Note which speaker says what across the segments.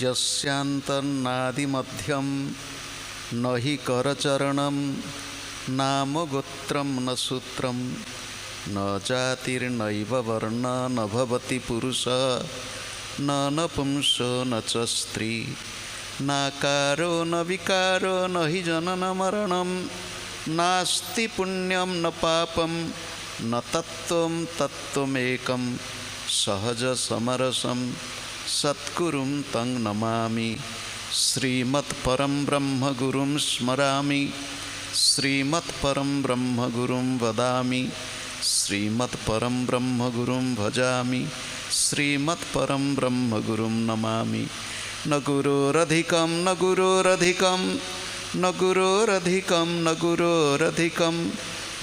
Speaker 1: ଯସ୍ୟାନ୍ତର୍ନାଦିମଧ୍ୟಂ ନ ହି କରଚରଣಂ ନାମ ଗୋତ୍ରಂ ନ ସୂତ୍ରಂ ନ ଜାତିର୍ନୈବ ବର୍ଣ୍ଣ ନ ଭବତି ପୁରୁଷ ନ ନପୁଂସୋ ନ ଚ ସ୍ତ୍ରୀ ନାକାରୋ ନ ବିକାରୋ ନ ହି ଜନନ ମରଣಂ ନାସ୍ତି ପୁଣ୍ୟಂ ନ ପାପಂ ନ ତତ୍ତ୍ୱಂ ତତ୍ତ୍ୱମେକಂ ସହଜ ସମରସಂ ସତ୍ଗୁରୁं तं ନମାମି। ଶ୍ରୀମତ୍ପରं ବ୍ରହ୍ମ ଗୁରୁं ସ୍ମରାମି, ଶ୍ରୀମତ୍ପରं ବ୍ରହ୍ମ ଗୁରୁं ବଦାମି, ଶ୍ରୀମତ୍ପରं ବ୍ରହ୍ମ ଗୁରୁं ଭଜାମି, ଶ୍ରୀମତ୍ପରं ବ୍ରହ୍ମ ଗୁରୁं ନମାମି। ନ ଗୁରୋରଧିକಂ ନ ଗୁରୋରଧିକಂ ନ ଗୁରୋରଧିକಂ ନ ଗୁରୋରଧିକಂ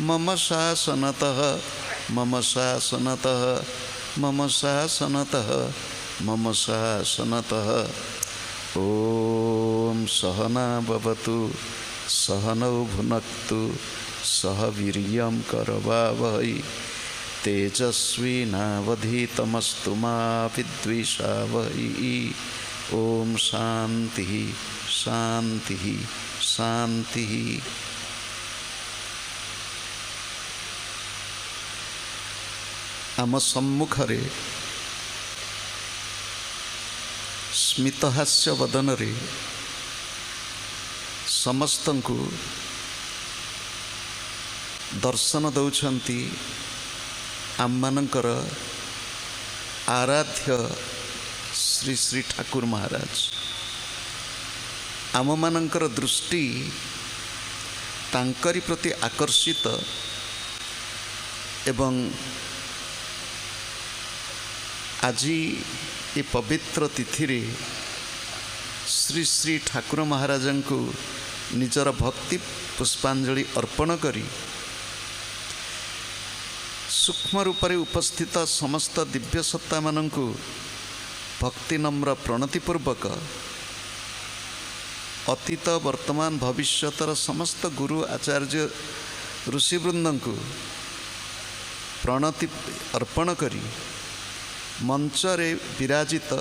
Speaker 1: ମମ ଶାସନତଃ ମମ ଶାସନତଃ ମମ ଶାସନତଃ ମମ ଶାସନତଃ। ଓମ୍ ସହନା ଭବତୁ ସହନୌ ଭୁନକ୍ତୁ ସହ ବୀର୍ଯ୍ୟଂ କରବାବହै ତେଜସ୍ୱିନାବଧୀତମସ୍ତୁ ମା ବିଦ୍ୱିଷାବହै। ଓମ୍ ଶାନ୍ତି ଶାନ୍ତି ଶାନ୍ତି। ଆମ ସମ୍ମୁଖରେ ସ୍ମିତହାସ୍ୟ ବଦନରେ ସମସ୍ତଙ୍କୁ ଦର୍ଶନ ଦେଉଛନ୍ତି ଆମମାନଙ୍କର ଆରାଧ୍ୟ ଶ୍ରୀ ଶ୍ରୀ ଠାକୁର ମହାରାଜ। ଆମମାନଙ୍କର ଦୃଷ୍ଟି ତାଙ୍କରି ପ୍ରତି ଆକର୍ଷିତ ଏବଂ ଆଜି ଏ ପବିତ୍ର ତିଥିରେ ଶ୍ରୀ ଶ୍ରୀ ଠାକୁର ମହାରାଜଙ୍କୁ ନିଜର ଭକ୍ତି ପୁଷ୍ପାଞ୍ଜଳି ଅର୍ପଣ କରି ସୂକ୍ଷ୍ମ ରୂପରେ ଉପସ୍ଥିତ ସମସ୍ତ ଦିବ୍ୟ ସତ୍ତାମାନଙ୍କୁ ଭକ୍ତି ନମ୍ର ପ୍ରଣତିପୂର୍ବକ ଅତୀତ ବର୍ତ୍ତମାନ ଭବିଷ୍ୟତର ସମସ୍ତ ଗୁରୁ ଆଚାର୍ଯ୍ୟ ଋଷିବୃନ୍ଦଙ୍କୁ ପ୍ରଣତି ଅର୍ପଣ କରି ମଞ୍ଚରେ ବିରାଜିତ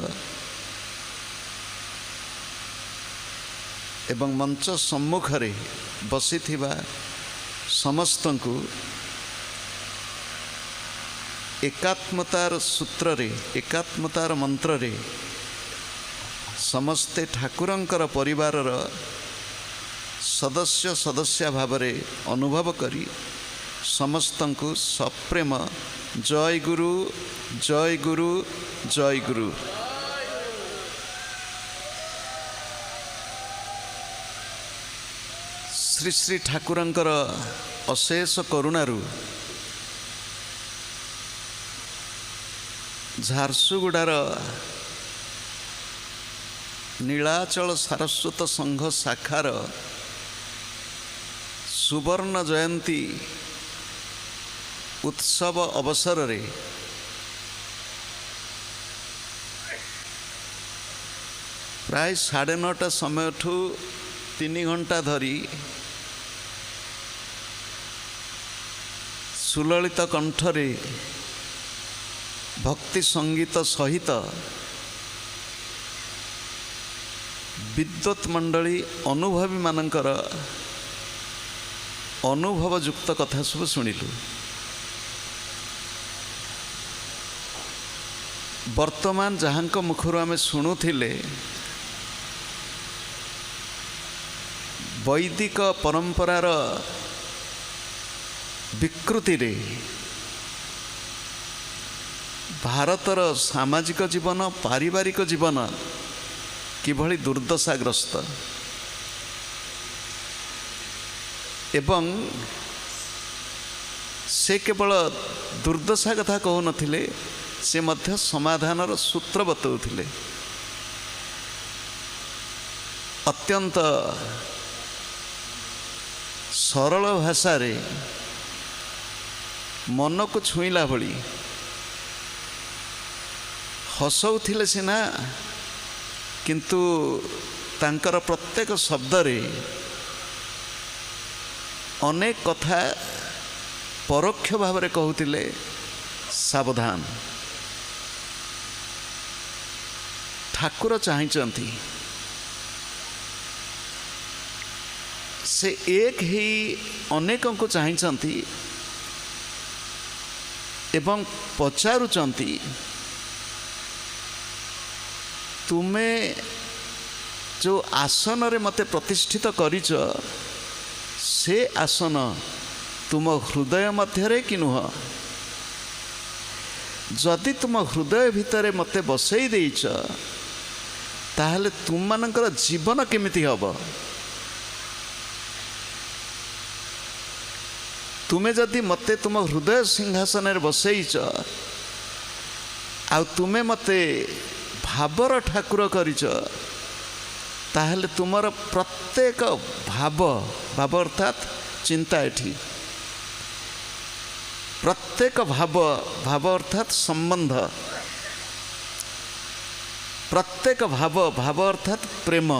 Speaker 1: ଏବଂ ମଞ୍ଚ ସମ୍ମୁଖରେ ବସିଥିବା ସମସ୍ତଙ୍କୁ ଏକାତ୍ମତାର ସୂତ୍ରରେ, ଏକାତ୍ମତାର ମନ୍ତ୍ରରେ ସମସ୍ତେ ଠାକୁରଙ୍କର ପରିବାରର ସଦସ୍ୟ ସଦସ୍ୟା ଭାବରେ ଅନୁଭବ କରି ସମସ୍ତଙ୍କୁ ସପ୍ରେମ ଜୟ ଗୁରୁ, ଜୟ ଗୁରୁ, ଜୟ ଗୁରୁ। ଶ୍ରୀ ଶ୍ରୀ ଠାକୁରଙ୍କର ଅଶେଷ କରୁଣାରୁ ଝାରସୁଗୁଡ଼ାର ନୀଳାଚଳ ସାରସ୍ୱତ ସଂଘ ଶାଖାର ସୁବର୍ଣ୍ଣ ଜୟନ୍ତୀ ଉତ୍ସବ ଅବସରରେ ପ୍ରାୟ 9:30 ସମୟଠୁ 3 ଘଣ୍ଟା ଧରି ସୁଲଳିତ କଣ୍ଠରେ ଭକ୍ତି ସଙ୍ଗୀତ ସହିତ ବିଦ୍ୱତ୍ ମଣ୍ଡଳୀ ଅନୁଭବୀମାନଙ୍କର ଅନୁଭବଯୁକ୍ତ କଥା ସବୁ ଶୁଣିଲୁ। ବର୍ତ୍ତମାନ ଯାହାଙ୍କ ମୁଖରୁ ଆମେ ଶୁଣୁଥିଲେ ବୈଦିକ ପରମ୍ପରାର ବିକୃତିରେ ଭାରତର ସାମାଜିକ ଜୀବନ, ପାରିବାରିକ ଜୀବନ କିଭଳି ଦୁର୍ଦ୍ଦଶାଗ୍ରସ୍ତ ଏବଂ ସେ କେବଳ ଦୁର୍ଦ୍ଦଶା କଥା କହୁନଥିଲେ, ସେ ମଧ୍ୟ ସମାଧାନର ସୂତ୍ର ବତାଉଥିଲେ। ଅତ୍ୟନ୍ତ ସରଳ ଭାଷାରେ ମନକୁ ଛୁଇଁଲା ଭଳି ହସଉଥିଲେ ସିନା, କିନ୍ତୁ ତାଙ୍କର ପ୍ରତ୍ୟେକ ଶବ୍ଦରେ ଅନେକ କଥା ପରୋକ୍ଷ ଭାବରେ କହୁଥିଲେ। ସାବଧାନ, ଠାକୁର ଚାହିଁଛନ୍ତି। ସେ ଏକ ହେଇ ଅନେକଙ୍କୁ ଚାହିଁଛନ୍ତି ଏବଂ ପଚାରୁଛନ୍ତି, ତୁମେ ଯେଉଁ ଆସନରେ ମୋତେ ପ୍ରତିଷ୍ଠିତ କରିଛ ସେ ଆସନ ତୁମ ହୃଦୟ ମଧ୍ୟରେ କି ନୁହଁ? ଯଦି ତୁମ ହୃଦୟ ଭିତରେ ମୋତେ ବସେଇ ଦେଇଛ ତାହେଲେ ତୁମମାନଙ୍କର ଜୀବନ କେମିତି ହେବ? ତୁମେ ଯଦି ମୋତେ ତୁମ ହୃଦୟ ସିଂହାସନରେ ବସେଇଛ ଆଉ ତୁମେ ମୋତେ ଭାବର ଠାକୁର କରିଛ, ତାହେଲେ ତୁମର ପ୍ରତ୍ୟେକ ଭାବ, ଭାବ ଅର୍ଥାତ୍ ଚିନ୍ତା, ଏଠି ପ୍ରତ୍ୟେକ ଭାବ, ଭାବ ଅର୍ଥାତ୍ ସମ୍ବନ୍ଧ, ପ୍ରତ୍ୟେକ ଭାବ, ଭାବ ଅର୍ଥାତ୍ ପ୍ରେମ,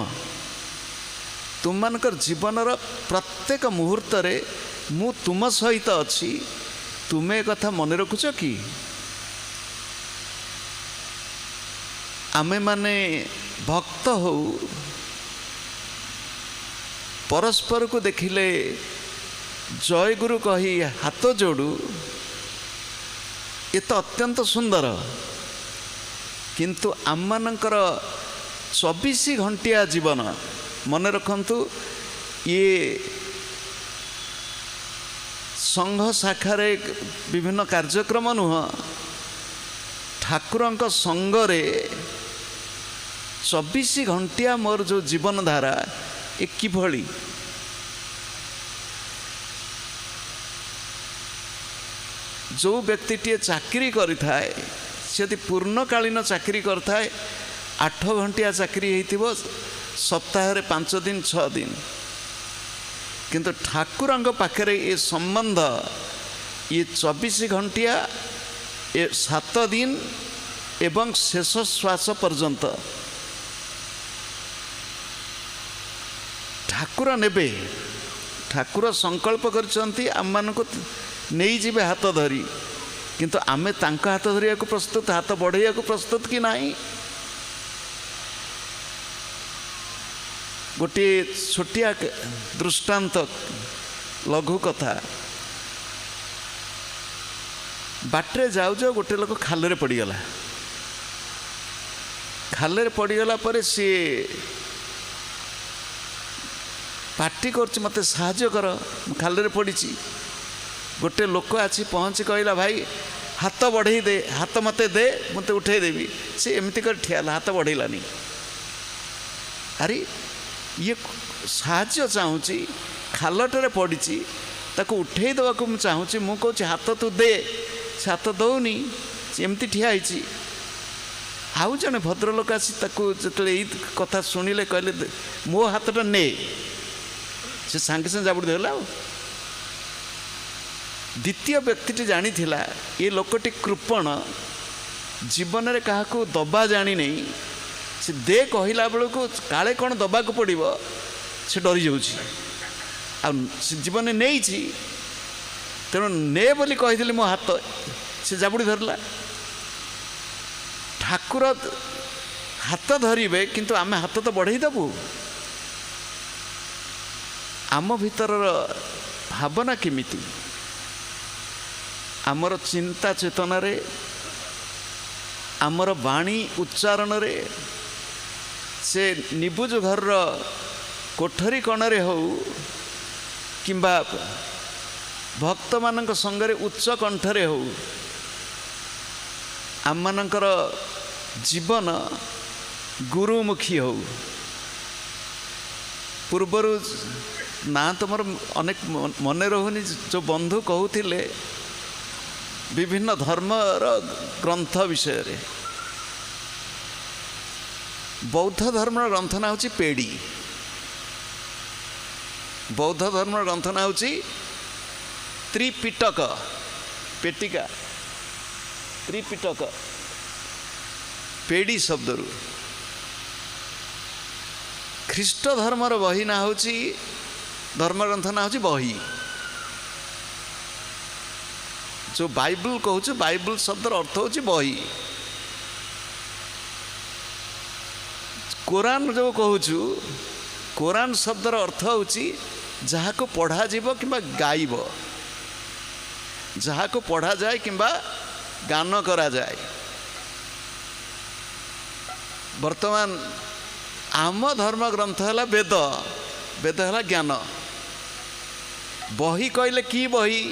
Speaker 1: ତୁମମାନଙ୍କର ଜୀବନର ପ୍ରତ୍ୟେକ ମୁହୂର୍ତ୍ତରେ ମୁଁ ତୁମ ସହିତ ଅଛି। ତୁମେ ଏ କଥା ମନେ ରଖୁଛ କି? ଆମେମାନେ ଭକ୍ତ ହଉ, ପରସ୍ପରକୁ ଦେଖିଲେ ଜୟଗୁରୁ କହି ହାତ ଯୋଡ଼ୁ, ଏ ତ ଅତ୍ୟନ୍ତ ସୁନ୍ଦର। କିନ୍ତୁ ଆମମାନଙ୍କର 24 ଘଣ୍ଟିଆ ଜୀବନ, ମନେ ରଖନ୍ତୁ, ଇଏ ସଂଘ ଶାଖାରେ ବିଭିନ୍ନ କାର୍ଯ୍ୟକ୍ରମ ନୁହଁ, ଠାକୁରଙ୍କ ସଙ୍ଗରେ 24 ଘଣ୍ଟିଆ ମୋର ଯେଉଁ ଜୀବନଧାରା ଏ କିଭଳି? ଯେଉଁ ବ୍ୟକ୍ତିଟିଏ ଚାକିରି କରିଥାଏ, ସେ ଯଦି ପୂର୍ଣ୍ଣକାଳୀନ ଚାକିରି କରିଥାଏ, 8 ଘଣ୍ଟିଆ ଚାକିରି ହେଇଥିବ, ସପ୍ତାହରେ 5 ଦିନ 6 ଦିନ। କିନ୍ତୁ ଠାକୁରଙ୍କ ପାଖରେ ଏ ସମ୍ବନ୍ଧ ଇଏ 24 ଘଣ୍ଟିଆ, ଏ 7 ଦିନ ଏବଂ ଶେଷ ଶ୍ୱାସ ପର୍ଯ୍ୟନ୍ତ ଠାକୁର ନେବେ। ଠାକୁର ସଂକଳ୍ପ କରିଛନ୍ତି ଆମମାନଙ୍କୁ ନେଇଯିବେ ହାତ ଧରି, କିନ୍ତୁ ଆମେ ତାଙ୍କ ହାତ ଧରିବାକୁ ପ୍ରସ୍ତୁତ, ହାତ ବଢ଼େଇବାକୁ ପ୍ରସ୍ତୁତ କି ନାହିଁ? ଗୋଟିଏ ଛୋଟିଆ ଦୃଷ୍ଟାନ୍ତ, ଲଘୁ କଥା। ବାଟରେ ଯାଉ ଯାଉ ଗୋଟେ ଲୋକ ଖାଲରେ ପଡ଼ିଗଲା। ଖାଲରେ ପଡ଼ିଗଲା ପରେ ସିଏ ପାଟି କରୁଛି, ମୋତେ ସାହାଯ୍ୟ କର, ମୁଁ ଖାଲରେ ପଡ଼ିଛି। ଗୋଟେ ଲୋକ ଆସି ପହଞ୍ଚି କହିଲା, ଭାଇ ହାତ ବଢ଼େଇ ଦେ, ହାତ ମୋତେ ଦେ, ମୋତେ ଉଠେଇ ଦେବି। ସେ ଏମିତି କରି ଠିଆ ହେଲା, ହାତ ବଢ଼େଇଲାନି। ଆରେ ଇଏ ସାହାଯ୍ୟ ଚାହୁଁଛି, ଖାଲଟାରେ ପଡ଼ିଛି, ତାକୁ ଉଠେଇ ଦେବାକୁ ମୁଁ ଚାହୁଁଛି, ମୁଁ କହୁଛି ହାତ ତୁ ଦେ, ସେ ହାତ ଦେଉନି, ସେ ଏମିତି ଠିଆ ହେଇଛି। ଆଉ ଜଣେ ଭଦ୍ରଲୋକ ଆସି ତାକୁ ଯେତେବେଳେ ଏଇ କଥା ଶୁଣିଲେ, କହିଲେ ମୋ ହାତଟା ନେ। ସେ ସାଙ୍ଗେ ସାଙ୍ଗେ ଜାବୁଡ଼ି ଧରିଲା। ଆଉ ଦ୍ୱିତୀୟ ବ୍ୟକ୍ତିଟି ଜାଣିଥିଲା ଏ ଲୋକଟି କୃପଣ, ଜୀବନରେ କାହାକୁ ଦବା ଜାଣିନେଇ, ସେ ଦେ କହିଲା ବେଳକୁ କାଳେ କ'ଣ ଦବାକୁ ପଡ଼ିବ ସେ ଡରିଯାଉଛି, ଆଉ ସେ ଜୀବନରେ ନେଇଛି, ତେଣୁ ନେ ବୋଲି କହିଥିଲି ମୋ ହାତ, ସେ ଜାବୁଡ଼ି ଧରିଲା। ଠାକୁର ହାତ ଧରିବେ, କିନ୍ତୁ ଆମେ ହାତ ତ ବଢ଼େଇ ଦେବୁ। ଆମ ଭିତରର ଭାବନା କେମିତି? ଆମର ଚିନ୍ତା ଚେତନାରେ, ଆମର ବାଣୀ ଉଚ୍ଚାରଣରେ, ସେ ନିବୁଜ ଘରର କୋଠରୀ କଣରେ ହେଉ କିମ୍ବା ଭକ୍ତମାନଙ୍କ ସଙ୍ଗରେ ଉଚ୍ଚ କଣ୍ଠରେ ହେଉ, ଆମମାନଙ୍କର ଜୀବନ ଗୁରୁମୁଖୀ ହେଉ। ପୂର୍ବରୁ ନା ତୁମର ଅନେକ ମନେ ରହୁନି, ଯେଉଁ ବନ୍ଧୁ କହୁଥିଲେ ବିଭିନ୍ନ ଧର୍ମର ଗ୍ରନ୍ଥ ବିଷୟରେ। ବୌଦ୍ଧ ଧର୍ମର ଗ୍ରନ୍ଥ ନାଁ ହେଉଛି ପେଡ଼ି। ବୌଦ୍ଧ ଧର୍ମର ଗ୍ରନ୍ଥ ନାଁ ହେଉଛି ତ୍ରିପିଟକ, ପେଟିକା, ତ୍ରିପିଟକ, ପେଡ଼ି ଶବ୍ଦରୁ। ଖ୍ରୀଷ୍ଟ ଧର୍ମର ବହି ନାଁ ହେଉଛି, ଧର୍ମଗ୍ରନ୍ଥ ନାଁ ହେଉଛି ବହି। ଯେଉଁ ବାଇବଲ କହୁଛୁ, ବାଇବଲ ଶବ୍ଦର ଅର୍ଥ ହେଉଛି ବହି। କୋରାନ ଯେଉଁ କହୁଛୁ, କୋରାନ ଶବ୍ଦର ଅର୍ଥ ହେଉଛି ଯାହାକୁ ପଢ଼ାଯିବ କିମ୍ବା ଗାଇବ, ଯାହାକୁ ପଢ଼ାଯାଏ କିମ୍ବା ଗାନ କରାଯାଏ। ବର୍ତ୍ତମାନ ଆମ ଧର୍ମଗ୍ରନ୍ଥ ହେଲା ବେଦ, ବେଦ ହେଲା ଜ୍ଞାନ। ବହି କହିଲେ କି ବହି?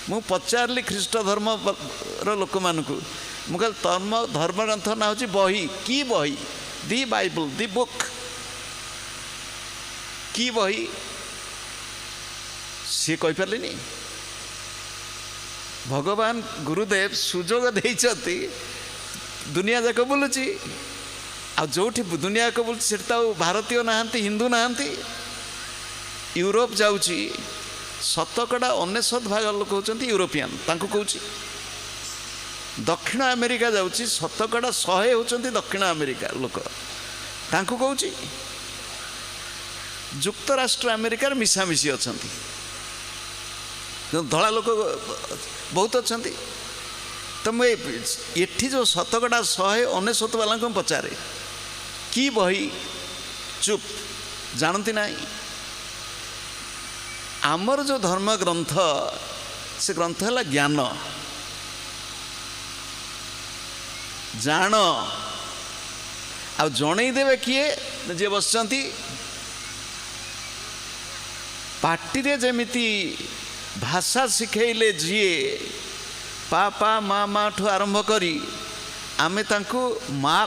Speaker 1: ମୁଁ ପଚାରିଲି ଖ୍ରୀଷ୍ଟ ଧର୍ମର ଲୋକମାନଙ୍କୁ, ମୁଁ କହିଲି ଧର୍ମ ଧର୍ମଗ୍ରନ୍ଥ ନାଁ ହେଉଛି ବହି, କି ବହି? ଦି ବାଇବଲ, ଦି ବୁକ୍, କି ବହି? ସିଏ କହିପାରିଲେନି। ଭଗବାନ ଗୁରୁଦେବ ସୁଯୋଗ ଦେଇଛନ୍ତି, ଦୁନିଆ ଯାକ ବୁଲୁଛି, ଆଉ ଯେଉଁଠି ଦୁନିଆ ଯାକ ବୁଲୁଛି ସେଠି ତ ଆଉ ଭାରତୀୟ ନାହାନ୍ତି, ହିନ୍ଦୁ ନାହାନ୍ତି। ୟୁରୋପ ଯାଉଛି, 99% ଭାଗ ଲୋକ ହେଉଛନ୍ତି ୟୁରୋପିଆନ, ତାଙ୍କୁ କହୁଛି। ଦକ୍ଷିଣ ଆମେରିକା ଯାଉଛି, 100% ହେଉଛନ୍ତି ଦକ୍ଷିଣ ଆମେରିକା ଲୋକ, ତାଙ୍କୁ କହୁଛି। ଯୁକ୍ତରାଷ୍ଟ୍ର ଆମେରିକାରେ ମିଶାମିଶି ଅଛନ୍ତି, ଧଳା ଲୋକ ବହୁତ ଅଛନ୍ତି। ତ ମୁଁ ଏଠି ଯେଉଁ 100% 99 ବାଲାଙ୍କୁ ପଚାରେ କି ବହି, ଚୁପ୍, ଜାଣନ୍ତି ନାହିଁ। ଆମର ଯେଉଁ ଧର୍ମଗ୍ରନ୍ଥ, ସେ ଗ୍ରନ୍ଥ ହେଲା ଜ୍ଞାନ, ଜାଣ। ଆଉ ଜଣେଇଦେବେ କିଏ? ଯିଏ ବସିଛନ୍ତି। ପାଟିରେ ଯେମିତି ଭାଷା ଶିଖେଇଲେ ଯିଏ, ପା ପା ମା ମାଠୁ ଆରମ୍ଭ କରି ଆମେ ତାଙ୍କୁ ମା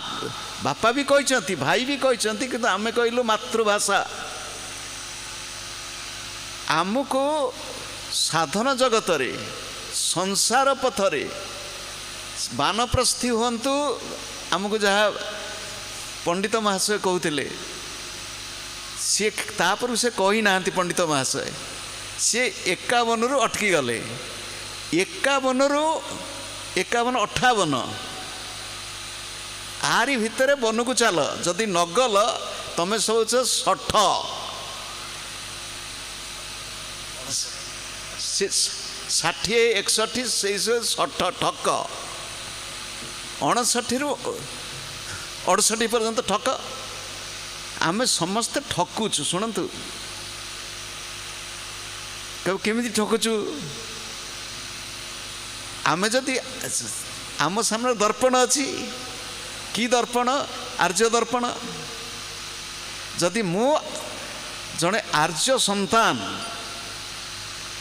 Speaker 1: ବାପା ବି କହିଛନ୍ତି, ଭାଇ ବି କହିଛନ୍ତି, କିନ୍ତୁ ଆମେ କହିଲୁ ମାତୃଭାଷା। ଆମକୁ ସାଧନ ଜଗତରେ, ସଂସାର ପଥରେ ବାନପ୍ରସ୍ଥୀ ହୁଅନ୍ତୁ, ଆମକୁ ଯାହା ପଣ୍ଡିତ ମହାଶୟ କହୁଥିଲେ, ସିଏ ତାପରକୁ ସେ କହିନାହାନ୍ତି। ପଣ୍ଡିତ ମହାଶୟ ସିଏ 51ରୁ ଅଟକି ଗଲେ, 51ରୁ 51 58 ଆରି ଭିତରେ ବନକୁ ଚାଲ, ଯଦି ନଗଲ ତମେ ସବୁ ଷଠ। ସେ 60 61 ସେଇ ସବୁ ଷଠ ଠକ, 59ରୁ 68 ପର୍ଯ୍ୟନ୍ତ ଠକ। ଆମେ ସମସ୍ତେ ଠକୁଛୁ। ଶୁଣନ୍ତୁ, କେମିତି ଠକୁଛୁ? ଆମେ ଯଦି ଆମ ସାମ୍ନାରେ ଦର୍ପଣ ଅଛି, କି ଦର୍ପଣ? ଆର୍ଯ୍ୟ ଦର୍ପଣ। ଯଦି ମୁଁ ଜଣେ ଆର୍ଯ୍ୟ ସନ୍ତାନ,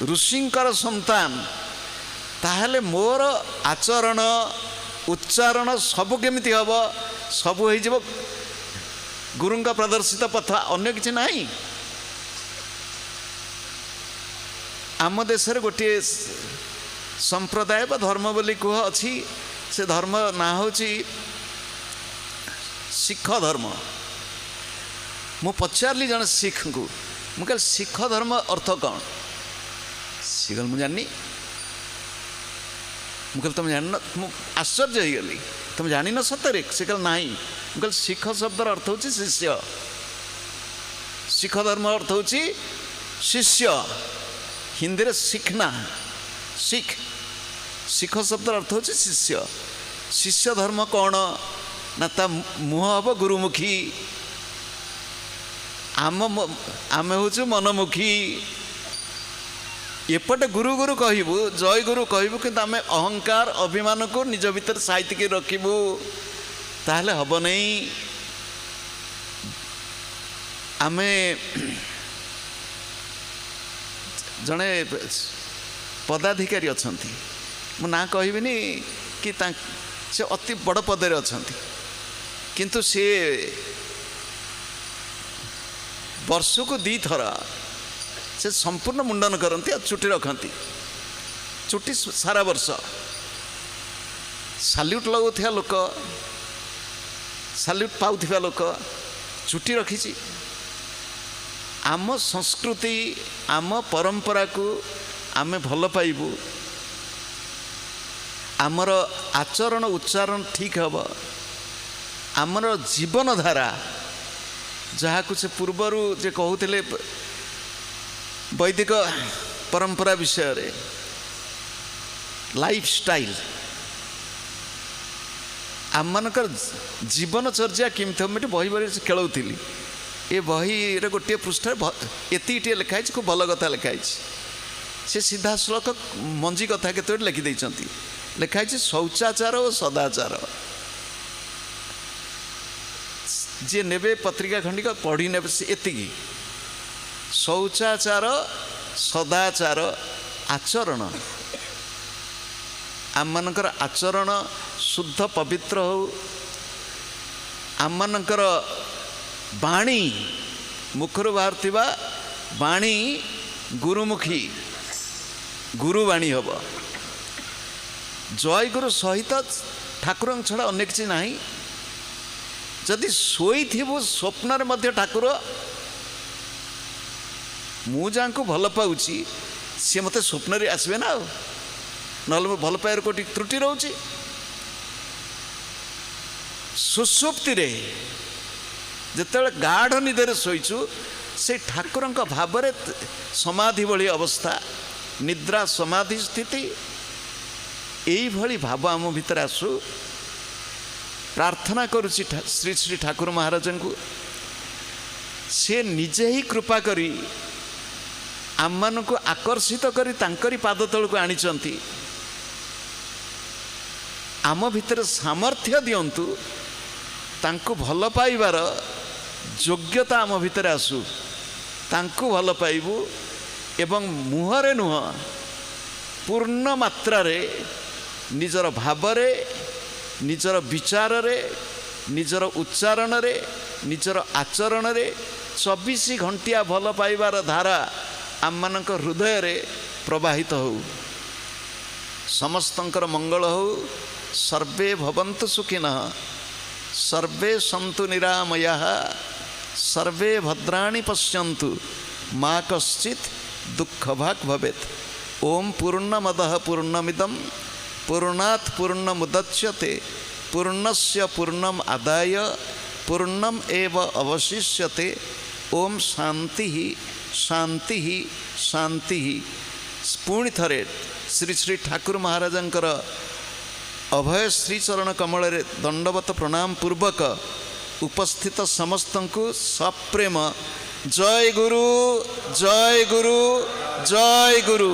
Speaker 1: ଋଷିଙ୍କର ସନ୍ତାନ, ତାହେଲେ ମୋର ଆଚରଣ ଉଚ୍ଚାରଣ ସବୁ କେମିତି ହେବ? ସବୁ ହେଇଯିବ ଗୁରୁଙ୍କ ପ୍ରଦର୍ଶିତ ପଥ, ଅନ୍ୟ କିଛି ନାହିଁ। ଆମ ଦେଶରେ ଗୋଟିଏ ସମ୍ପ୍ରଦାୟ ବା ଧର୍ମ ବୋଲି କୁହ ଅଛି, ସେ ଧର୍ମ ନାଁ ହେଉଛି ଶିଖ ଧର୍ମ। ମୁଁ ପଚାରିଲି ଜଣେ ଶିଖଙ୍କୁ, ମୁଁ କହିଲି ଶିଖ ଧର୍ମ ଅର୍ଥ କ'ଣ? ସିଏ କହିଲେ ମୁଁ ଜାଣିନି। ମୁଁ କହିଲି ତୁମେ ଜାଣିନ? ମୁଁ ଆଶ୍ଚର୍ଯ୍ୟ ହେଇଗଲି, ତୁମେ ଜାଣିନ ସତରେ? ସେ କହିଲେ ନାହିଁ। ମୁଁ କହିଲି ଶିଖ ଶବ୍ଦର ଅର୍ଥ ହେଉଛି ଶିଷ୍ୟ, ଶିଖ ଧର୍ମ ଅର୍ଥ ହେଉଛି ଶିଷ୍ୟ। ହିନ୍ଦୀରେ ଶିଖନା, ଶିଖ, ଶିଖ ଶବ୍ଦର ଅର୍ଥ ହେଉଛି ଶିଷ୍ୟ। ଶିଷ୍ୟ ଧର୍ମ କ'ଣ ନା ତା ମୁହଁ ହେବ ଗୁରୁମୁଖୀ, ଆମେ ହେଉଛୁ ମନମୁଖୀ। ଏପଟେ ଗୁରୁ ଗୁରୁ କହିବୁ, ଜୟ ଗୁରୁ କହିବୁ, କିନ୍ତୁ ଆମେ ଅହଙ୍କାର ଅଭିମାନକୁ ନିଜ ଭିତରେ ସାଇତିକି ରଖିବୁ, ତାହେଲେ ହେବ ନାହିଁ। ଆମେ ଜଣେ ପଦାଧିକାରୀ ଅଛନ୍ତି, ମୁଁ ନାଁ କହିବିନି କି, ସେ ଅତି ବଡ଼ ପଦରେ ଅଛନ୍ତି, କିନ୍ତୁ ସିଏ ବର୍ଷକୁ 2 ଥର ସେ ସମ୍ପୂର୍ଣ୍ଣ ମୁଣ୍ଡନ କରନ୍ତି ଆଉ ଚୁଟି ରଖନ୍ତି, ଚୁଟି ସାରା ବର୍ଷ। ସାଲ୍ୟୁଟ୍ ଲଗାଉଥିବା ଲୋକ, ସାଲ୍ୟୁଟ୍ ପାଉଥିବା ଲୋକ ଚୁଟି ରଖିଛି। ଆମ ସଂସ୍କୃତି, ଆମ ପରମ୍ପରାକୁ ଆମେ ଭଲ ପାଇବୁ, ଆମର ଆଚରଣ ଉଚ୍ଚାରଣ ଠିକ୍ ହେବ, ଆମର ଜୀବନଧାରା ଯାହାକୁ ସେ ପୂର୍ବରୁ ଯେ କହୁଥିଲେ ବୈଦିକ ପରମ୍ପରା ବିଷୟରେ, ଲାଇଫଷ୍ଟାଇଲ୍। ଆମମାନଙ୍କର ଜୀବନଚର୍ଯ୍ୟା କେମିତି ହେବ, ମୁଁ ଏଠି ବହି ବହି ଖେଳଉଥିଲି। ଏ ବହିରେ ଗୋଟିଏ ପୃଷ୍ଠାରେ ଏତିକି ଟିକେ ଲେଖା ହେଇଛି, ଖୁବ୍ ଭଲ କଥା ଲେଖା ହେଇଛି। ସେ ସିଧାସଳଖ ମଞ୍ଜି କଥା କେତେଗୋଟି ଲେଖିଦେଇଛନ୍ତି। ଲେଖା ହେଇଛି ଶୌଚାଚାର ଓ ସଦାଚାର। ଯିଏ ନେବେ ପତ୍ରିକା ଖଣ୍ଡିକ ପଢ଼ି ନେବେ, ସେ ଏତିକି ଶୌଚାଚାର ସଦାଚାର ଆଚରଣ। ଆମମାନଙ୍କର ଆଚରଣ ଶୁଦ୍ଧ ପବିତ୍ର ହେଉ। ଆମମାନଙ୍କର ବାଣୀ, ମୁଖରୁ ବାହାରୁଥିବା ବାଣୀ ଗୁରୁମୁଖୀ, ଗୁରୁବାଣୀ ହେବ। ଜୟଗୁରୁ ସହିତ ଠାକୁରଙ୍କ ଛଡ଼ା ଅନ୍ୟ କିଛି ନାହିଁ। ଯଦି ଶୋଇଥିବୁ ସ୍ୱପ୍ନରେ ମଧ୍ୟ ଠାକୁର, ମୁଁ ଯାହାଙ୍କୁ ଭଲ ପାଉଛି ସିଏ ମୋତେ ସ୍ୱପ୍ନରେ ଆସିବେ ନା, ଆଉ ନହେଲେ ମୁଁ ଭଲ ପାଇବାର କେଉଁଠି ତ୍ରୁଟି ରହୁଛି। ସୁଷୁପ୍ତିରେ ଯେତେବେଳେ ଗାଢ଼ ନିଦରେ ଶୋଇଛୁ, ସେ ଠାକୁରଙ୍କ ଭାବରେ ସମାଧି ଭଳି ଅବସ୍ଥା, ନିଦ୍ରା ସମାଧି ସ୍ଥିତି, ଏଇଭଳି ଭାବ ଆମ ଭିତରେ ଆସୁ। ପ୍ରାର୍ଥନା କରୁଛି ଶ୍ରୀ ଶ୍ରୀ ଠାକୁର ମହାରାଜଙ୍କୁ, ସେ ନିଜେ ହିଁ କୃପା କରି ଆମମାନଙ୍କୁ ଆକର୍ଷିତ କରି ତାଙ୍କରି ପାଦ ତଳକୁ ଆଣିଛନ୍ତି। ଆମ ଭିତରେ ସାମର୍ଥ୍ୟ ଦିଅନ୍ତୁ, ତାଙ୍କୁ ଭଲ ପାଇବାର ଯୋଗ୍ୟତା ଆମ ଭିତରେ ଆସୁ, ତାଙ୍କୁ ଭଲ ପାଇବୁ ଏବଂ ମୁହଁରେ ନୁହଁ, ପୂର୍ଣ୍ଣ ମାତ୍ରାରେ ନିଜର ଭାବରେ, ନିଜର ବିଚାରରେ, ନିଜର ଉଚ୍ଚାରଣରେ, ନିଜର ଆଚରଣରେ 24 ଘଣ୍ଟିଆ ଭଲ ପାଇବାର ଧାରା ଆମମାନଙ୍କ ହୃଦୟରେ ପ୍ରବାହିତ ହେଉ। ସମସ୍ତଙ୍କର ମଙ୍ଗଳ ହେଉ। ସର୍ବେ ଭବନ୍ତୁ ସୁଖିନଃ, ସର୍ବେ ସନ୍ତୁ ନିରାମୟାଃ, ସର୍ବେ ଭଦ୍ରାଣି ପଶ୍ୟନ୍ତୁ, ମା କଶ୍ଚିତ୍ ଦୁଃଖ ଭାକ୍ ଭବେତ୍। ଓମ୍ ପୂର୍ଣ୍ଣମଦଃ ପୂର୍ଣ୍ଣମିଦಂ ପୂର୍ଣ୍ଣାତ୍ ପୂର୍ଣ୍ଣମୁଦଚ୍ୟତେ ପୂର୍ଣ୍ଣସ୍ୟ ପୂର୍ଣ୍ଣମ୍ ଆଦାୟ ପୂର୍ଣ୍ଣମ୍ ଏବ ଅବଶିଷ୍ୟତେ। ଓମ୍ ଶାନ୍ତି ଶାନ୍ତି ଶାନ୍ତି। ପୁଣି ଥରେ ଶ୍ରୀ ଶ୍ରୀ ଠାକୁର ମହାରାଜଙ୍କର ଅଭୟ ଶ୍ରୀଚରଣ କମଳରେ ଦଣ୍ଡବତ ପ୍ରଣାମ ପୂର୍ବକ ଉପସ୍ଥିତ ସମସ୍ତଙ୍କୁ ସପ୍ରେମ ଜୟ ଗୁରୁ, ଜୟ ଗୁରୁ, ଜୟ ଗୁରୁ।